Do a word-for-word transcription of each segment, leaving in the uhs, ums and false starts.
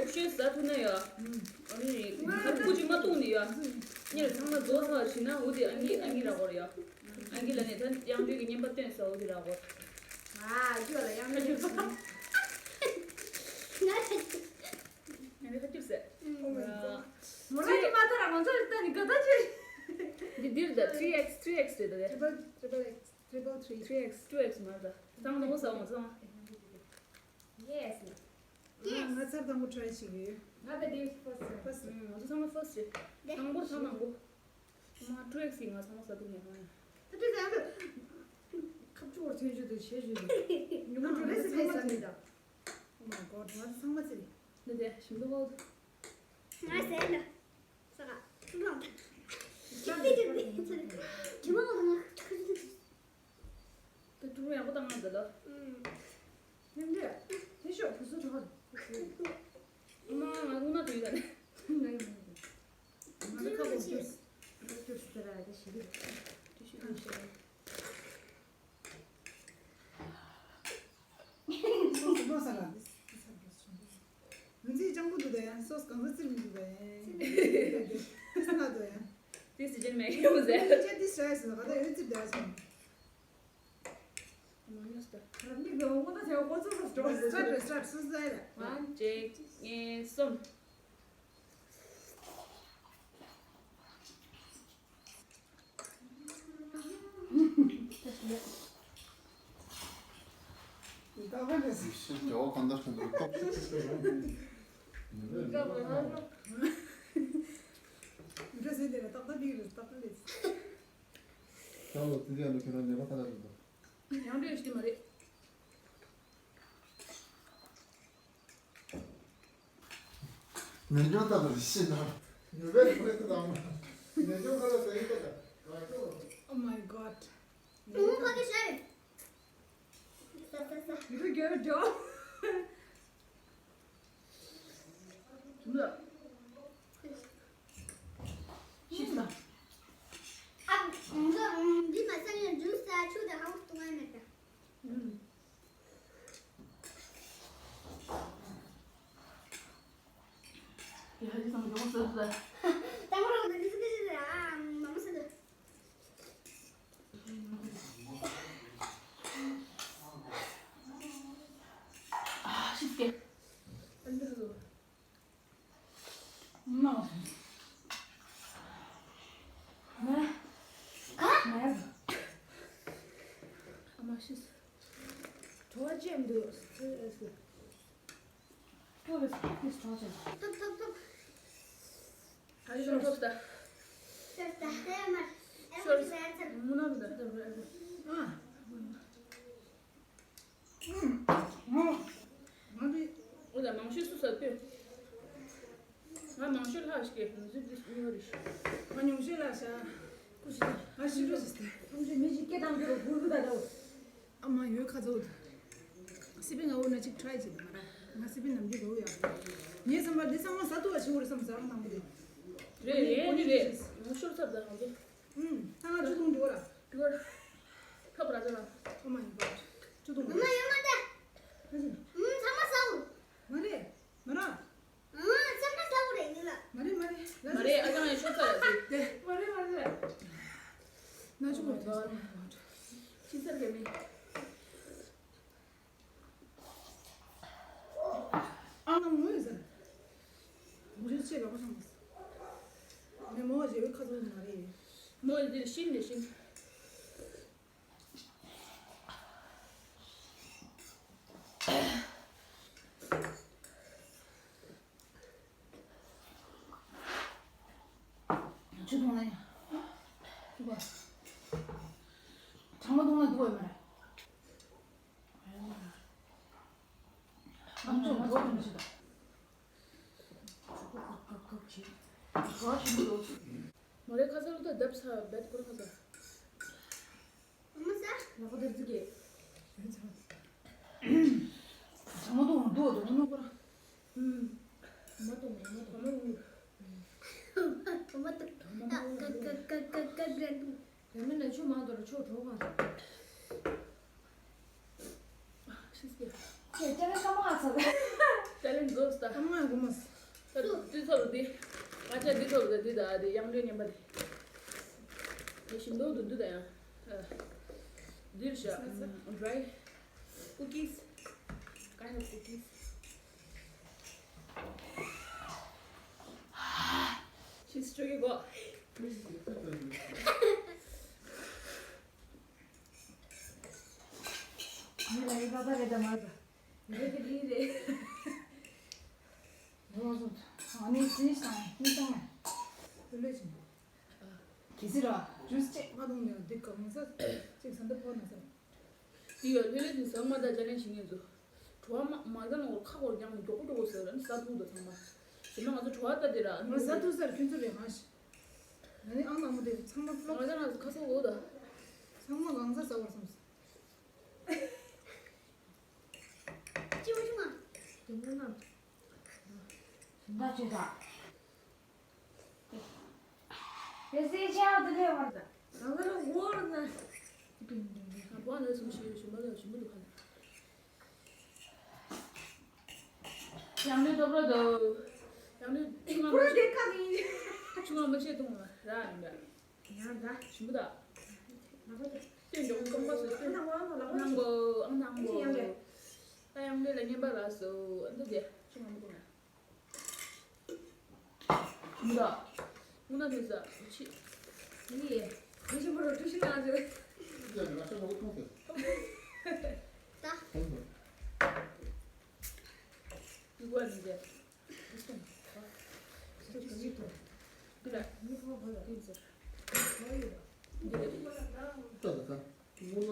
ཡག་ཤོས་ཟ་ཐུབ་ན་ཡ། ཨ་ནི་ཁ་ཁུ་ཅིག་མ་བཏུང་ནི་ཡ། གཉེར་ཚང་མ་རྫོགས་ཚར་བ་ཞིག་ན་འོ་དེ་ཨང་ཀི་ཨང་ཀི་རག་གོ་རེད་ཡ། ཨང་ཀི་ལ་ནས་ད་དབྱངས་སྒྲོལ་གྱི་བརྙན་པར་བཏོན་ས་འོ་དེ་རག་གོ། ཨ་ཅི་བ་ལ་དབྱངས་སྒྲོལ། ང་ནི་ཁ་སྐྱིབས་ཟེར། Oh my god. མོ་རང་གི་མ་ཐར་ང་ཚོ་ལྟ་ནི་ག་ད་ཅི། འདི་འདིར་ད་three x three x རེད་ད། Triple, triple X, triple three. Three x two x མ་ད། ཚང་མ་ཟ་འོང་ཚང་མ། Yes. ང་ཚར་དང་པོ་try བྱེད་ཀྱི་ཡོད། ང་ད་འདི་first. First. ང་ཚོ་ཚང་མ་first རེད། དང་པོ་ཚང་དང་པོ། མ་two x ཡིས་ང་ཚང་མ་ཟ་ཐུབ་ངེས་ཧང་ཡང་། ད་དེ་ཟ་ཡང་ཁབ་ཆུ་བོར་ཐོན་ཆུ་དུ་བྱེད་ཆུ་དུ། ཉུང་མ་འགྲོ་རེ་ཟ་ཡི་ཟ་མི་ད། Oh my god. ང་ཚང་མ་ཚེ་རེད། འདི་དེ་ཞིམ་འདུག་གོ། ང་ཟས་ལ། ས་ག་ལོང་། ཅི་ལྟ་ཅི་ལྟ་ཅི་ལྟ། ད་ཀྲུང་ཡག་པོ་བཏང་ང་འདི་ལ། ཨུམ། ནམ་འདྲེ། དེ་ཤོག་བུ་སུ་གྲོགས། ཨ་མ་ང་སྔོན་མ་དུས་ད་ནས། ང་ཡི་མ་ཡི། ང་ཁ་བོ་ཁྱོད། ཁྱོད་སུ་དེ་ར་དེ་ཞིག་རེད། དེ་ཤོག་ཨ་ཤོག་སོ་སོ་མ་ས་ལ། ང་ཚོའི་ལྕང་པོ་འདུག་ད་ཡང་སོ་སོ་གང་ཚོད་རྩིར་མི་འདུག་ད་ཡང་། རྩིར་མི་འདུག་ད་ཡང་། རྩིར་ན་ད་ཡང་། དེ་སི་ཇན་མེད་ཡོང་ཟེར། ཅེ་དེ་སི་ཇན་ཟེར་ག་ད་ཡོད་རྩིར་བསྡད་ཚོང་། མ་ཉོས་ད། རབ་མི་གི་འོ་ད་ཚེ་འོ་ཚོ་རོ་སྟོ། སི་ཊར་སི་ཊར་སུ་ཟེར་ལ། One, two, three, གསུམ། ད་ག་ནས་ཤི་རྒྱ་བ་གང་ལྟར་ཁྱོད་ཚོ་ཏོག་ཙམ་ཤི་རོགས། འདྲ་ཟེར་དེ་ལ་ཏག་ཏག་འདི་རེད་ཏག་ཏག་རེད། ད་ལོ་དེ་འདྲ་ཡང་ཁྱོད་རང་ནད་པ་ཁ་ལ་རེད་དོ། ཡང་འདྲ་ཡོད་ཤི་མ་རེད། མེ་སྒྱོགས་ལྟ་བུ་རེད་ཤི་ན། ཉུལ་བའི་ཁོའི་ཁུ་དང་། མེ་སྒྱོགས་ཁ་ལ་ཟ་ཡི་ཁ་ལ། Oh my god. ཨུ་ཁ་གི་ཤ་རེད། ས་ས་ས། ཡུ་གུ་གྱོད་འགྲོ། ཤི་ན། ཨ། འདི་མ་ཟ་ཡང་ཇུས་ཟ་ཆུ་དང་ཧང་སྟོང་ཨ་མེད་ད། ཨུམ། ཡ་ཧ་ཅི་སང་ཡོང་སོང་ཟེར། དང་པོ་རང་དང་འདི་ཟེར་གི་ཟེར་ཨ་མ་མ་ཟེར། ཨ་ཤི་སྐད། ཨ་འདི་ཟེར། མ། མ། ག། མ། ཨ་མ་ཤི། གྲོ་བ་ཅན་འདུག་ཐུག་ཐུག་ཐུག་ཐུག་ཐུག་ཐུག་ཨ་ཤོར་ཐོབ་ད། ཤོར་ད། ཧེ་མ། ཨེ་མ་ཤོར། ཤི་ལ་ཚར། མུ་ན་མུ་ན། ཨ། ང་འདི། འོ་ད་མང་ཤོས་སུ་ཟ་ལྟོས། ང་མང་ཤོས་ལྷག་ཞིག་གི་ཟིག་འདི་སྨྱོ་རེ་ཞིག་ང་ཉུང་ཤོས་ལ་ཤ། ཀུ་ཤི། ང་ཤི་རུ་ཟིག་སྟེ། ཁམས་ཤིག་མི་ཞིག་སྐད་བཏང་རྒྱུ་རུ་གུར་གུ་ད་ད། ཨ་མ་ཡོད་ཁ་ཚོ། སི་པན་ང་འོ་ན་ཅིག་ཊ་རའི་བྱེད་དུ་མ་ར། ང་སི་པན་ནམ་རྒྱུན་འགྲོ་ཡག་ངའི་བསམ་པར་འདི་ཚང་མ་ཟ་ཐུབ་པ་ཞིག་འོ་རེ་བསམ་ཟ་རང་དང་པོ་དེ། རེད་རེད་འདི་རེད། མང་ཤོས་ཚབ་ད་ང་ཚོ། ཨུམ། ད་ང་བཅུ་གཏོང་འགྲོ་ར། འགྲོ་ར། ཁབ་ར་ཚ་ར། Oh my god. བཅུ་གཏོང་འགྲོ། ཨ་མ་ཡོད་མ་ད། ཨུམ། ཚང་མ་ཟའོ། མ་རེད། མ་ར། ཨུམ། ཚང་མ་ཟའོ་རེད་ཡིན་ལ། མ་རེད་མ་རེད། ལ་མ་རེད། ཨ་ཅང་ཡང་ཤོག་ཚ་ལ་ཟེར། དེ། མ་རེད་མ་རེད། ན་ཆུང་མ་ཐོས་སོང་། ཕྱི་སར་གས་མེད། ཨ་ང་མོ་ཡོད་ཟེར། མོ་ཡོད་ཆེ་ལ་ཁོ་སང་མོ་ཟེར། ངས་མོ་བ་ཞེ་བའི་ཁ་ཚོན་མ་རེད། མོ་ཡོད་དེ་ཤིན་རེད་ཤིན། ཆུ་འཐུང་ན་ཡང་། ཆུ་བ། གྲང་མོ་འཐུང་ན་སྡུག་པ་ཡོད་མ་རེད། ཨམ་ཅོག་འགྲོ་ཐུབ་མི་ཤེས་ད། གྲོ་བཞིན་དུ། མོ་རའི་ཁ་སང་ལོ་ད་བརྡབ་ཚ་བེད་ཁོར་ཁ་ཚ། ཨ་མ་ས། ལ་ཁོ་དེར་ཙི་གེ། གྲང་མོ་འཐུང་འདུག་འདུག་ནོ་ཁོ་ར། ཨུམ། མ་འཐུང་མ་འཐུང་མ་འཐུང་། མ་འཐུང་། ཀ་ཀ་ཀ་ཀ་ཀ་ཀ། རེ་མི་ན་ཆུ་མང་དོར་ཆོ་གྲོགས་གང་། ཤིས་པས། ཁྱེད་ཅག་ལ་སྐར་མ་ང་ཚོ། ཅ་ལེན་རྫོགས་ད། སྐར་མ་ང་དགོས་མ། ད་དུས་ཚོད་འདི། ང་ཅག་འདི་ཚོ་ལ་འདི་ད་འདི་དབྱངས་འགྲོས་ཉན་པ་འདི། འདི་ཞིམ་མདོག་འདུག་འདུག་ད་ཡང་། འདིར་བཞག dry cookies. Kind of cookies. She's struggle. ངས་ལ་ཡི་པ་པ་རེད་དམ་མ་རེད། རེད་དེ་ལི་རེད། ང་ཚོ་ཨ་ནི་ཅི་ཞང་ཅི་ཞང་ལ་ལོས་ཅི། གི་སི་ར་ཇུས་ཅེ་མ་གཏོང་ནས་འདི་ག་མོ་ས་ཅིག་ས་འདི་ཕོ་ན་ས། དེ་ཡོད་ལྷོད་ལྷོད་དེ་ཟ་མ་ད་ཅ་ལེན་བྱེད་ངེས་ཚོ། བྲོ་བ་མ་མ་ད་ནོར་ཁ་སྐོར་ཀྱང་མགྱོགས་པོ་མགྱོགས་པོ་ཟེར་ནི་ཟ་ཐུག་ད་ཚང་མ། ཞེ་མ་ང་ཚོ་བྲོ་བ་ལྟ་དེ་ར་ང་ཟ་ཐུག་ཟེར་ཁྱོད་ཚོ་རེད་མ་ཤི། ང་ནི་ཨང་དང་པོ་དེ་ཚང་མ་ཕློག་ང་ཚོ་ང་ཚོ་ཁ་སོ་འོ་ད། ཚང་མ་གང་ཟ་ཟ་བར་སོང་ཟེར། ཅི་བ་ཅི་མ། དེ་མོ་ན། ཟིན་པ་བྱེད་དང་། དེ་སེ་ཆའོ་དེ་ལས་བར་དང་། ང་ཚོ་ལ་འོར་ན། ང་བོ་ནས་སུམ་ཤེས་ཞུ་མ་ལ་ཞུ་མི་འདུག་ཁ་ན། ཡང་ནས་ཐོབ་རོགས་དང་། ཡང་ནས་ཆུང་མ་མ་ཆེ། ཆུང་མ་མ་ཆེ་གཏོང་བ་ར་ཡིན་པ། ཡང་ད། ཞིམ་པོ་ད། ལག་པ་ད། སྟོན་ཀྱང་རྐང་པ་སུ་སྟོན། ཨ་ནང་བ་ལག་པ་ནང་གོ་ཨང་ནང་གོ་ཡང་ལས། ད་ཡང་ལས་ལ་ཉན་པ་ལ་སོ་ཨ་འདི་དེ་ཆུང་མ་མ་གཏོང་ན། མི་ར། མུ་ན་མི་ཟ་ཆི། ཡི། མི་ཆེན་པོ་རུ་ཀྲུ་ཤི་ན་ཟེར། ཡ་ང་ཆེན་པོ་ཐུང་ཟེར། ད། ཐུང་ཟེར། ཡི་གོ་ནི་ཟེར། འདི་སོང་། འདི་ལ་མི་ཐོག་བོ་ལ་ཏིན་ཟེར། ཧོ་ཡོད། འདི་ལ་ཏིན། ད་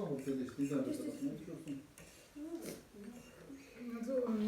ད་ད། ང་ཚོ།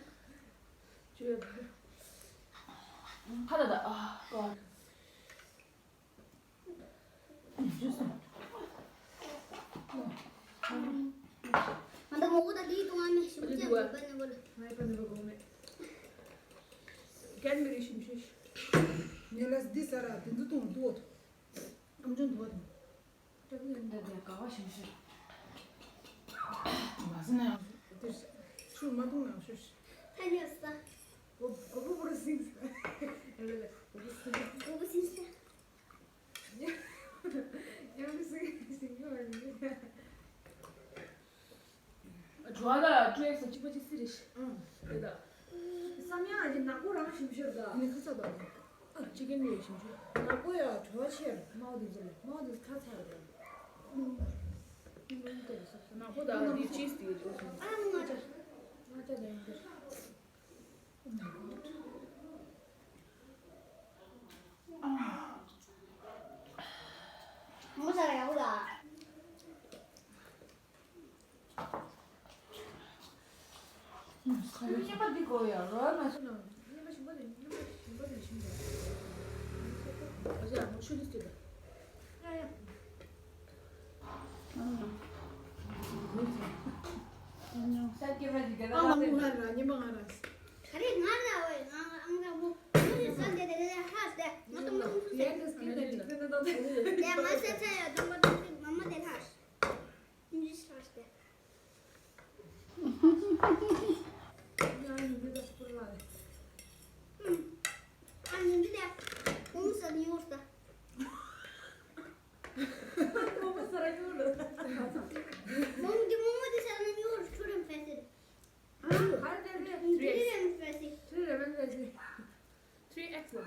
ཁ་ད་ད་ཨ་ཀ། ང་ད་མོ་གོ་ད་ལི་ཏུ་ང་མེ་ཤུ་ཅེ་བ་ནེ་བོ་ལ། ང་ཡི་པ་ནེ་བོ་གོ་མེ། ཀན་མེ་རི་ཤིམ་ཤུ་ཤི། ཉེ་ལ་སི་འདི་ས་ར་དེ་ཚོ་ཏུང་དུ་འོ་ཐོ། ཨམ་ཅོན་དུ་འོ་ཐོ། ཏྲ་བི་ཡོན་ད་དེ་ག་བ་ཤིམ་ཤུ། མ་སི་ན་ཡང་ཤུ། དེ་ཤུ་མ་ཏུང་ན་ཤུ་ཤི། ཧ་ཉོ་ས། གོ་གོ་བོ་བོ་ར་སིང་ས། ཡ་ལ་ལ་གོ་བོ་སིང་ས། གོ་བོ་སིང་ས། ཡང་སིང་སིང་གི་བ་རེད། ཇོ་ཨ་ད་ཀྲུ་ཨེག་སི་གཅིག་པ་གཅིག་སི་རེད་ཤི། ཨང་། དེ་ད། བསམ་ཡང་ཨ་ཅེ་ནག་པོ་རང་ཞིམ་ཤོས་ད། ཨ་ནི་ཁ་ས་ད། ཨ་ཅི་ཀན་ནི་ཞིམ་ཤོས། ནག་པོ་ཡ་ཇོ་ཨ་ཆེར་མའོ་དེ་ཚོ་ལས་མའོ་དེ་ཁ་ཚ་རེད། ནག་པོ་ད་ཨ་དེ་ཅིས་དེ་རེད། ཨ་ང་ཅ། ང་ཅ་ད་ཡང་དེ། མོ་ས་ཡག་པོ་ལ། སྙན་པ་འདི་དགོས་ཡ་རོལ་མ་སོང་ན། སྙན་པ་ཞིམ་པོ་དེ་སྙན་པ་ཞིམ་པོ་དེ་ཞིམ་པོ། ཨ་ཅག་མོ་ཆུ་དུས་དེ་ད། ཡ་ཡ། ས་སྐྱེ་བ་ཞིག་ག་ཨ་ལ་མོ་ང་ར་སྙན་པ་ང་ར། ག་རེ་ང་ར་བས་ང་ཨང་ར་མོ། མོ་དེ་ས་དེ་དེ་དེ་ཧ་སྟེ་ང་དང་མོ་དང་སུ་ཡ་ཟེར། དེ་སྐད་དེ་འགྲིག་གི་ནི་ད་དེ། དེ་ང་ས་ཆ་ཡ་དང་མོ་དང་མ་མ་དེ་ཧ། ཡིན་གྱི་ཤ་སྟེ། ཡང་ཡིན་གྱི་ད་སྐོར་ལ་རེད། ཨ་ཡིན་གྱི་ད་ཁོང་ས་ནི་ཡོད་ད། ཁོང་ས་ར་ཡོད་ལ། ཁོང་གི་མོ་མོ་དེ་ས་ནི་ཡོད་ཁྲུ་རམ་ཕེ་སེ། ཨ་ག་རེ་རེད། ཁྲུ་རམ་ཕེ་སེ། ཁྲུ་རམ་ཕེ་སེ། ཁྲུ་ཨེག་སི་ལ།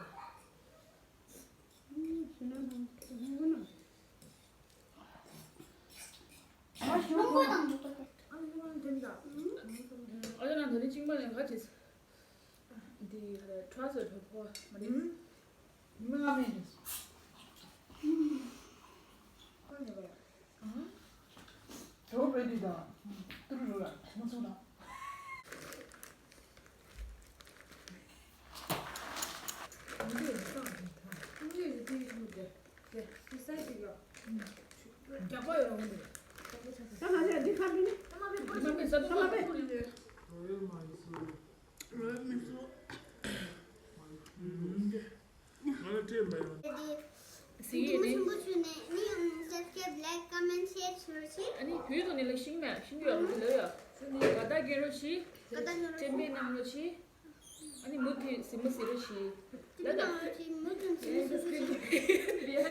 ཨ་ལ་ན་ད་ནི་ཅིང་མ་ནི་ག་ཅིས། འདི་ཁ་ཁྲ་སོ་ཁྲ་ཕོ་མ་ནི། མ་མེ་རེད། ཁོ་ནི་ག་ཡ། ཨང་། ཇོ་བོ་རེད་འདི་དང་། ཏུ་རུ་རུ་ལ་ཁོང་ཚོ་དང་། འདི་ཡི་སང་དེ་དང་། འདི་ཡི་དེ་ཡི་ལུགས་དེ། དེ་དེ་སའི་ཅིག་ལ། རྒྱག་པ་ཡོད་རུང་འདི། ད་ང་ཚོས་འདི་ཁ་མིན། ད་མ་པའི་ད་མ་པའི་ད་མ་པའི། རོལ་མི་སྲིད། ང་ལ་སྤྲད་མ་ཡོང་། སི་ཡི་ནི། ཨ་ནི་བོད་དུ་ནི་ལ་ཤིང་མ་ཤིང་ཡོད་རེད་ལོ་ཡ། ཀ་ད་གེ་རོ་ཤི། ཀ་ད་གེ་རོ་ཤི། ཅན་པེ་ནང་རོ་ཤི། ཨ་ནི་མུ་ཐི་སི་མུ་སི་རོ་ཤི། ལ་ད། མུ་ཐི་སི་མུ་སི་རོ་ཤི།